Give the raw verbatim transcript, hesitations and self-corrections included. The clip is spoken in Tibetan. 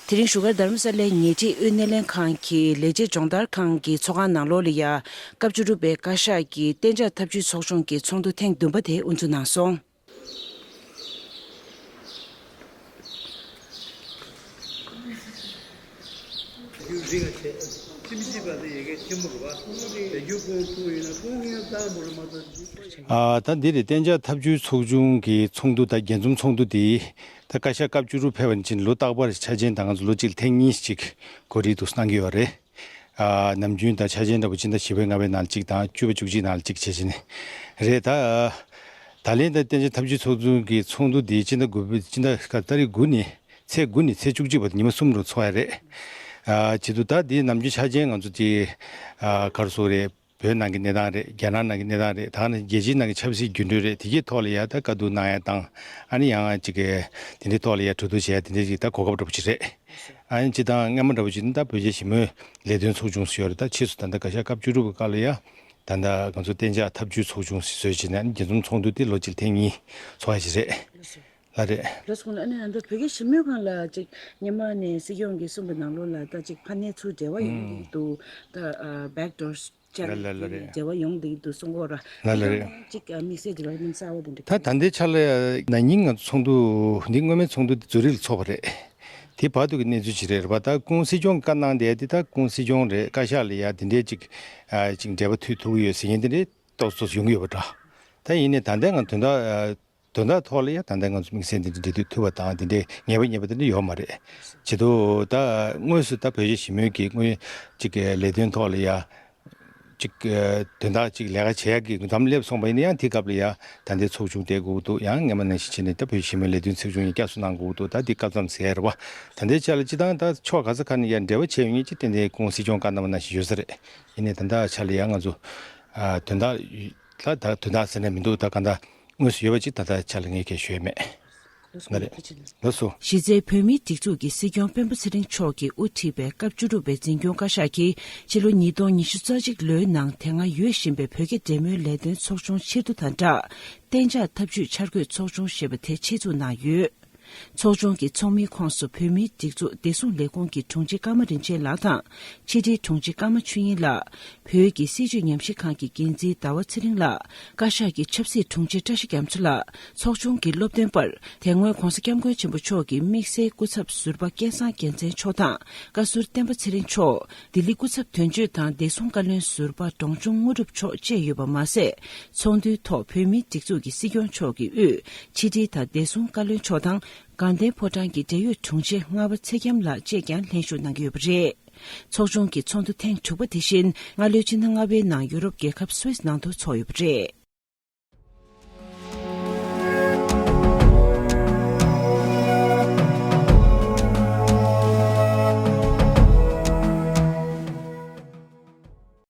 དེ་རིང་བཞུགས་སྒར་རྡ་རམ་ས་ལའི་ཉེ་འཁྲིས་དབུས་སྣེ་ལེན་ཁང་གི་ལས་བྱེད་སྦྱོང་བརྡར་ཁང་གི་ཚོགས་ཁང་ནང་ལོགས་ལ་ཡ། སྐབས་བཅུ་དྲུག་པའི་བཀའ་ཤག་གི་གཏན་འཇགས་ཐབས་ཇུས་ཚོགས་ཆུང་གི་ཚོགས་འདུ་ཐེངས་བདུན་པ་དེ་དབུ་འཛུགས་གནང་སོང་། ཨ། ད་འདི་རེད། གཏན་འཇགས་ཐབས་ཇུས་ཚོགས་ཆུང་གི་ཚོགས་འདུ། ད་རྒྱས་འཛོམས་ཚོགས་འདུ་དེ་ད་བཀའ་ཤག་སྐབས་བཅུ་དྲུག་ཕེབས་པ་ནས་ཕྱིན་ལོ་རྟག་པར་འཆར་ཅན་དང་ང་ཚོ་ལོ་གཅིག་ལ་ཐེངས་གཉིས་ཤིག་གོ་སྒྲིག་འདུག་གནང་གི་ཡོད་རེད། ཨ། ནམ་རྒྱུན་ད་འཆར་ཅན་འདྲ་པོ་སྤྱི་ཟླ་བཞི་པའི་ལྔ་པའི་ནང་གཅིག་དང་བཅུ་པ་བཅུ་གཅིག་ནང་གཅིག་བྱས་བྱས་ནས་རེད། ད་ད་ལན་ད་གཏན་འཇགས་ཐབས་ཇུས་ཚོགས་འདུ་གི་ཚོགས་འདུ་འདི་སྤྱི་ཟླ་དགུ་པའི་སྤྱི་ཟླ་ཀ་ཏ་རིག་དགུ་ནས་ཚེས་དགུ་ནས་ཚེས་བཅུ་གཅིག་བར་དུ་ཉི་མ་གསུམ་རུ་ཚོགས་ཡ་རེད། ཨ། བྱེད་དུས་ད་འདི་ནམ་རྒྱུན་འཆར་ཅན་ང་ཚོ་དེ། ཨ། ག་རེ་ཟེར་དགོས་རེད། བོད་ནང་གི་གནས་སྟངས་རེད། རྒྱ་ནག་ནང་གི་གནས་སྟངས་རེད། ད་ནི་རྒྱལ་སྤྱིའི་ནང་གི་ཆབ་སྲིད་འགྱུར་འགྲོས་རེད། དེ་གའི་ཐོག་ལ་ཡ་ད་བཀའ་བསྡུར་གནང་ཡ་དང་། ཨ་ནི་ཡང་ཅིག་གི་དེ་འདྲའི་ཐོག་ལ་ཡ་གྲོས་བསྡུར་བྱེད་ཡ་དེ་འདྲའི་ཅིག་ད་གོ་སྐབས་འདྲ་པོ་ཅིག་རེད། ཨ་ནི་སྤྱིར་བཏང་སྔ་མ་འདྲ་པོ་ཅིག་ནི་ད་བོད་རྒྱ་ཞི་མོལ་ལས་དོན་ཚོགས་ཆུང་ཟེར་ཡོད་རེད། ད་ཕྱིས་སུ་ད་ལྟ་བཀའ་ཤག་སྐབས་བཅུ་དྲུག་པའི་སྐབས་ལ་ཡ་ད་ལྟ་ང་ཚོ་གཏན་འཇགས་ཐབས་ཇུས་ཚོགས་ཆུང་ཟེར་བྱས་ནས། ཨ་ནི་རྒྱས་འཛོམས་ཚོགས་འདུ་དེ་ལོ་གཅིག་ལ་ཐེངས་གཉིས་ཚོགས་ཡ་ཅིག་རེད། ལགས་རེད། ལགས་སོ། ཨ་ནི་ཨ་ནི་བོད་རྒྱ་ཞི་མོལ་ཁང་ལ་ཅིག་སྔོན་མ་ནས་སྲིད་སྐྱོང་གིས་གསུངས་པའི་ནང་ལོགས་ལ་ད་ཅིག་ཕར་གནས་ཚུལ་འབྲེལ་བ་ཡོང་གི་འདུག་ད་ཨ་back door check ལ་ལ་ལ་རེད། འབྲེལ་བ་ཡོང་གི་འདུག་གསུང་གི་ཡོད་ར། ལ་ལ་རེད། ཅིག་དམིགས་བསལ་འབྲེལ་བ་མིན་གསལ་བོ་དེ་འདྲ། ད་ད་ལྟའི་ཆ་ལ་ན་ནིང་ང་ཚོ་ཚོགས་འདུ་འདི་སྔོན་མའི་ཚོགས་འདུ་འདི་ཛུ་རིག་ལ་ཚོགས་པ་རེད། དེ་བར་དུ་གི་གནས་ཚུལ་ཅིག་རེད་རེད་པ། ད་སྐུ་ངོ་སྲིད་སྐྱོང་གིས་བཀའ་གནང་བསྡད་དེ། ད་སྐུ་ངོ་སྲིད་སྐྱོང་རེད། བཀའ་ཤག་ལ་ཡ་དེ་འདྲའི་ཅིག་ཨ་ཅིག་འབྲེལ་བ་མཐུད་ཐུབ་ཀྱི་ཡོད་ཟེར་མཁན་དེ་འདྲའི་ཏོག་ཙམ་ཡོང་གི་ཡོད་པ་འདྲ། ད་ཡིན་ནའི་ད་ལྟའི་ང་དོན་དག་དོན་དག་ཐོག་ལ་ཡ་ད་ལྟ་ང་ཚོ་དམིགས་བསལ་འདི་འདྲ་འབྲེལ་མཐུད་ཐུབ་པ་དང་དེ་འདྲའི་ངེས་པ་ངེས་པ་དེ་འདྲ་ཡོད་མ་རེད། བྱེད་དུས་ད་དངོས་སུ་ད་བོད་རྒྱ་ཞི་མོལ་གྱི་དངོས་གཅིག་གི་ལས་དོན་ཐོག་ལ་ཡ་གཅིག་དོན་དག་གཅིག་ལས་ཀ་བྱེད་ཡག་གི་དམ་སླེབས་སོང་བ་ཡིན་ན་ཡང་དེའི་སྐབས་ལ་ཡ་ད་ལྟའི་ཚོགས་ཆུང་དེ་དགོས་ཀྱི་འདུག་ཡང་སྔ་མ་ནང་བཞིན་བྱས་ནས་ད་བོད་རྒྱ་ཞི་མོལ་ལས་དོན་ཚོགས་ཆུང་ཡང་བསྐྱར་གསོ་གནང་དགོས་ཀྱི་འདུག་ད་འདི་སྐབས་མཚམས་ཟེར་ཡ་རེད་པ། ད་ལྟའི་ཆ་ལ་སྤྱིར་བཏང་ད་ཕྱོགས་ག་ས་ག་ནས་ཡ་འབྲེལ་བ་བྱས་ཡོང་མཁན་ཅིག་ཏན་ཏན་སྐུ་ངོ་སྲིད་སྐྱོང་བཀའ་གནང་བ་ནང་བཞིན་ཡོད་ས་རེད། ཡིན་ནའི་ད་ལྟའི་ཆ་ལ་ཡ་ང་ཚོ་ཨ་དོན་དག་ད་ད་དོན་དག་ཟེར་ནས་མི་འདུག་ད་གང་ལྟར་དངོས་སུ་ཡོད་པ་ཅིག་ད་ལྟའི་ཆ་ལ་ངས་གས་ཞུ་ཡས་མེད། ལགས་རེད། ལགས་སོ། གཞི་རྩའི་བོད་མིའི་སྒྲིག་འཛུགས་ཀྱི་སྲིད་སྐྱོང་སྤེན་པ་ཚེ་རིང་མཆོག་གིས་དབུ་ཁྲིད་པའི་སྐབས་བཅུ་དྲུག་པའི་འཛིན་སྐྱོང་བཀའ་ཤག་གིས་ཕྱི་ལོ་ཉིས་སྟོང་ཉི་ཤུ་རྩ་གཅིག་ལོའི་ནང་དེ་སྔ་ཡོད་བཞིན་པའི་བོད་རྒྱ་འབྲེལ་མོལ་ལས་དོན་ཚོགས་ཆུང་ཕྱིར་བསྡུ་དང་སྦྲགས། གཏན་འཇགས་ཐབས་ཇུས་འཆར་འགོད་ཚོགས་ཆུང་ཞེས་པ་དེ་ཆེད་འཛུགས་གནང་ཡོད། ཚོགས་ཆུང་གི་ཚོགས་མིའི་ཁོངས་སུ་བོད་མིའི་སྒྲིག་འཛུགས་བདེ་སྲུང་ལས་ཁུངས་ཀྱི་དྲུང་ཆེ་ཀརྨ་རིན་ཆེན་ལགས་དང་། ཕྱི་དྲིལ་དྲུང་ཆེ་ཀརྨ་ཆོས་དབྱིངས་ལགས། བོད་ཀྱི་སྲིད་བྱུས་ཉམས་ཞིབ་ཁང་གི་འགན་འཛིན་ཟླ་བ་ཚེ་རིང་ལགས། བཀའ་ཤག་གི་ཆབ་སྲིད་དྲུང་ཆེ་བཀྲ་ཤིས་རྒྱ་མཚོ་ལགས། ཚོགས་ཆུང་གི་སློབ་སྟོན་པར་དེ་སྔོན་༧གོང་ས་༧སྐྱབས་མགོན་ཆེན་པོ་མཆོག་གི་དམིགས་བསལ་སྐུ་ཚབ་ཟུར་པ་སྐལ་བཟང་རྒྱལ་མཚན་མཆོག་དང་། བཀའ་ཟུར་བསྟན་པ་ཚེ་རིང་མཆོག་ལྡི་ལི་སྐུ་ཚབ་དོན་གཅོད་དང་བདེ་སྲུང་བཀའ་བློན་ཟུར་པ་འབྲོང་ཆུང་དངོས་གྲུབ་མཆོག་བཅས་ཡོད་པ་མ་ཟད། ཚོགས་འདུའི་ཐོག་བོད་མིའི་སྒྲིག་འཛུགས་ཀྱི་སྲིད་སྐྱོང་མཆོག་གི་དབུས་ཕྱི་དྲིལ་དང་བདེ་སྲུང་བཀའ་བློན་མཆོག་དང་། དགའ་ལྡན་ཕོ་བྲང་གི་འབྲེལ་ཡོད་དྲུང་ཆེ་རྔ་བ་ཚེ་རྒྱམ་ལགས་བཅས་ཀྱང་ལྷན་ཞུགས་གནང་གི་ཡོད་པ་རེད། ཚོགས་ཆུང་གི་ཚོགས་འདུ་ཐེངས་དྲུག་པ་དེ་བཞིན་སྔ་ལོའི་ཕྱི་ཟླ་ལྔ་པའི་ནང་ཡུ་རོབ་རྒྱལ་ཁབ་སུད་སི་ནང་དུ་འཚོགས་ཡོད་པ་རེད།